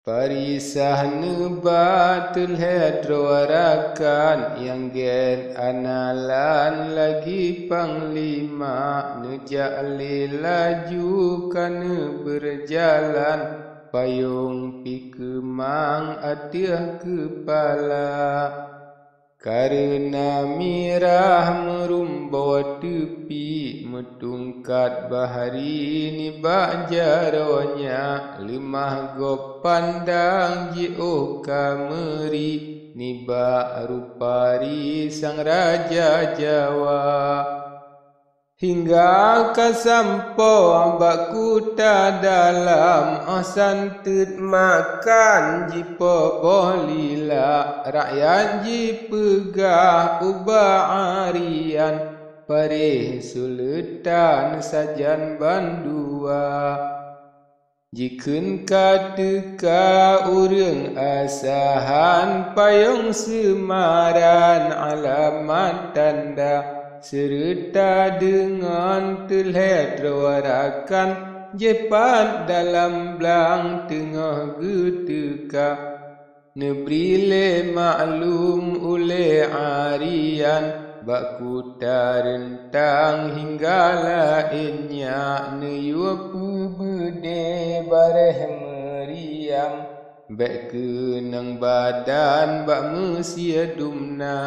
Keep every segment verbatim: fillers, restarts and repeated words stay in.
Parisah neuba teulhée droe rakan nyang gét aneuëk laju panglima neujak lé laju ka neubeujalan payong pih keumang ateueh keupala. Kareuna mirah meurumbo teupi meutungkat bahri nibak jaroe nyan, leumah gob pandang jiôh ka meuri nibak rupa ri sang raja Jawa. Hingga ka sampoe bak kuta dalam, óh santeuet makan jipeuboh lila, rakyat jipeugah ubak Arian, paréh suleutan sajan bandua. Jikheun ka teuka ureuëng asahan payong seumaran alamat tanda, seureuta deungon teulhée droe rakan jéh pat dalam blang teungoh geuteuka. Neubri lé maklum ulée Arian bak kuta reuntang hingga laén nyan neuyue peubeudée bareh meuriam, bék keunong badan bak meusie dumna.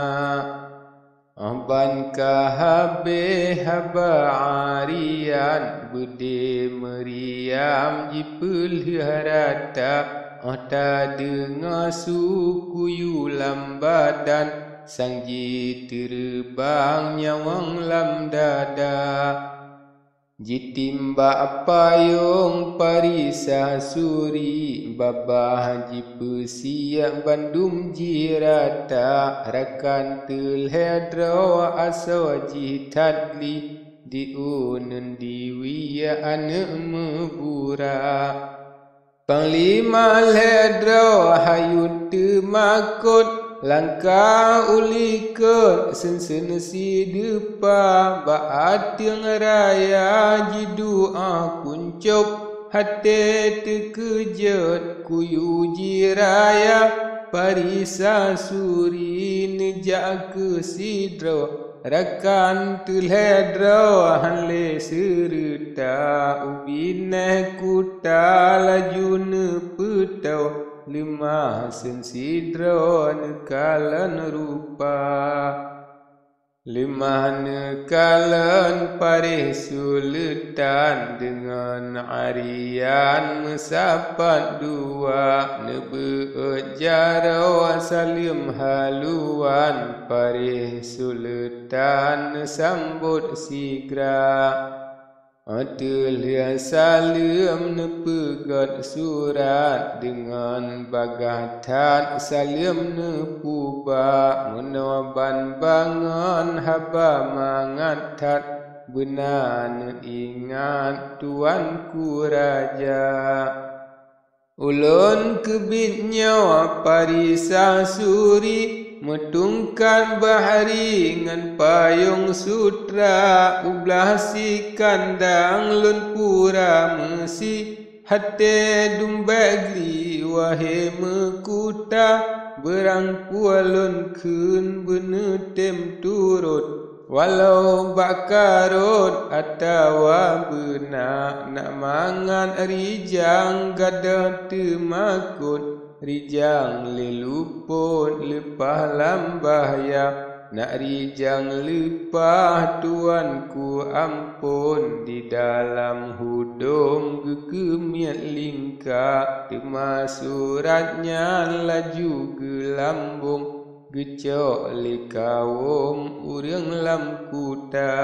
Óh ban ka habéh haba Arian, beudée meuriam jipeulheueh rata, óh tadeungoe su kuyu lam badan, sang jiteureubang nyawöng lam dada. Jitimbak payong parisah suri, babah jipeusiek bandum jih rata, rakan teulhée droe asoe jih that gleh, di uneuen diwie aneuëk meubura. Panglima lhée droe hayeu teumakot, langkah u likot seun-seun sideupa, bak ateueng raya jiduek kuncok, até teukeujot kuyu jiraya, parisah suri neujak keu sidroe. Rakan teulhée droe han lé seureuta, u binéh kuta laju neupeutoe, leumah seun sidroe neukalon rupa. Leumah neukalon paréh suleutan deungon Arian meusapat dua, neubeuet jaroe saleuem haluan, paréh suleutan tan neusambot sigra. Ateueh lheueh saleuem neupeugét surat, deungon bagaih that saleuem neupubak. Meunoe ban bangon haba mangat that, beuna neuingat tuanku raja. Ulôn keubiet nyoe Parisa Suri, meutungkat bahri ngon payong sutra, u blaih sikandang lôn pura meusi, até dum bék gli wahé meukuta, beurangkue lôn kheun beuneutem turot. Walau bak karot atawa beuna, nak mangat rijang gadôh teumakot, rijang lé lupot leupah lam bahya. Nak rijang leupah tuanku ampôn, di dalam hudom geukeumiet lingka, teuma surat nyan laju geulambong. Geucok lé kawöm ureuëng lam kuta.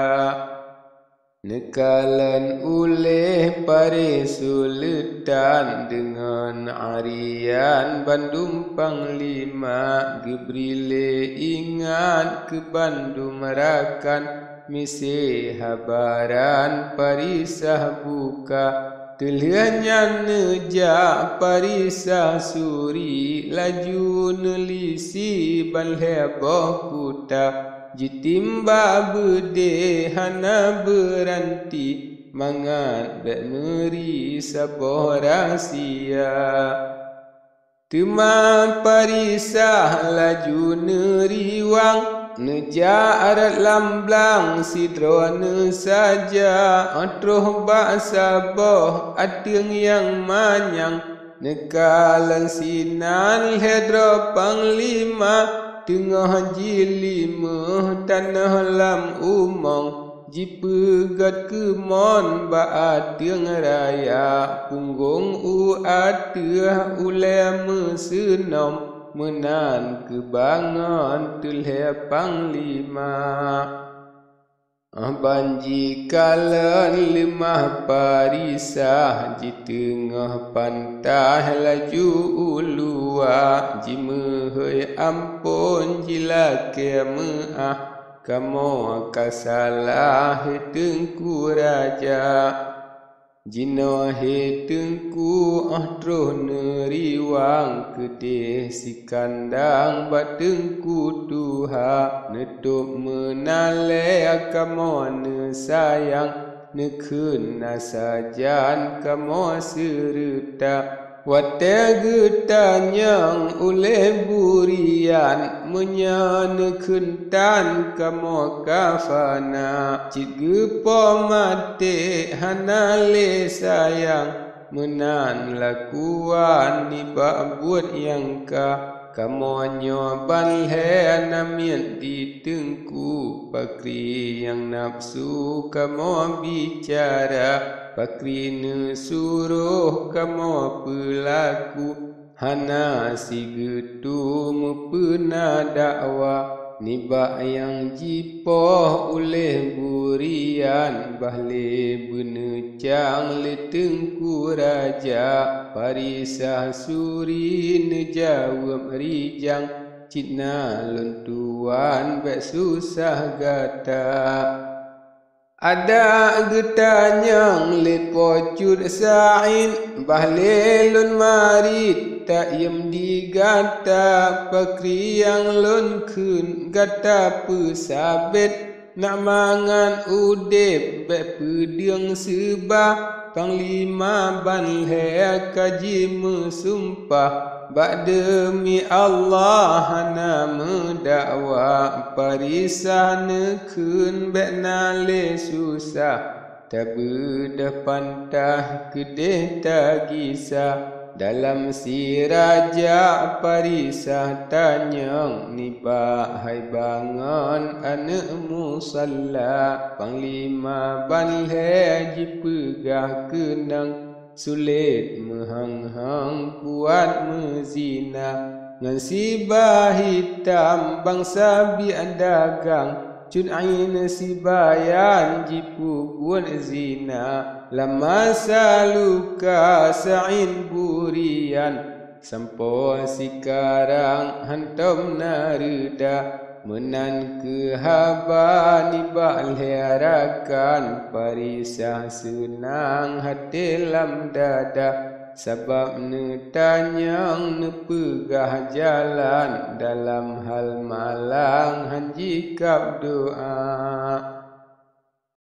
Neukalon uléh Paré Suleutan deungon Arian bandum panglima, geubri lé ingat keu bandum rakan, miseue habaran Parisa Buka. Teulheueh nyan neujak Parisa Suri, laju neulisi ban lhée boh kuta, jitimbak beudé hana beuranti, mangat bék meuri saboh rahsia. Teuma Parisah laju neuriwang, neujak rot lam blang sidroe neusaja, troh bak saboh ateueng nyang manyang. Neukalon sinan lhée droe panglima, teungoh jilimeue tanoh lam umong. Jipeugét keumon bak ateueng raya, punggong u ateueh ulée meuseunom, meunan keubangon teulhée panglima. Óh ban jikalon leumah Parisah, jiteungoh pantaih laju uluwa, jimeuhôi amphon jilakée meuáh. Kamoe ka salah, he Teungku Raja. Jinoe he Teungku, óh troh neuriwang keudeh sikandang bak Teungku tuha, neutôb meunan lé kamoe neusayang, neukheun na sajan kamoe seureuta. Watée geutanyong uleh burian, meunyoe neukheun tan kamoe ka fana, cit geupo maté hana lé sayang. Meunan lakuan nibak buet nyang ka. Kamoe nyoe ban lhée namiet di Teungku, pakri nyang nafeusu kamoe bicara, pakri neusuroh kamoe peulaku. Hana sigeutu meupeuna dakwa nibak nyang jipoh uleh burian, bah lé beuneucang lé Teungku Raja. Parisah suri neujaweueb rijang, "Cit na lôn tuan, bék susah gata. Adak geutanyong lé Po Cut Said, bah lé lôn marit taiem di gata, pakri nyang lôn kheun gata peusabet. Nak mangat udeb bék peudeueng seubah, panglima ban lhée ka jimeusumpah bak deumi Allah hana meudakwa. Parisah neukheun bék na lé susah, tabeudôh pantaih keudeh tagisa. Dalam siraja Parisah tanyong nibak hai bangon aneuëk musalla. Panglima ban lhée jipeugah keunong, sulet meuhang-hang kuat meuzina. Ngon siba hitam bansa biek dagang, Cut Ain sibayan jipeubuet zina. Lam masa luka Said burian, sampoe sikarang hántom na reuda. Meunan kheueh haba nibak lhée rakan, Parisah seunang até lam dada. Sabab neutanyong neupeugah jalan, dalam hal malang hán jikab doá.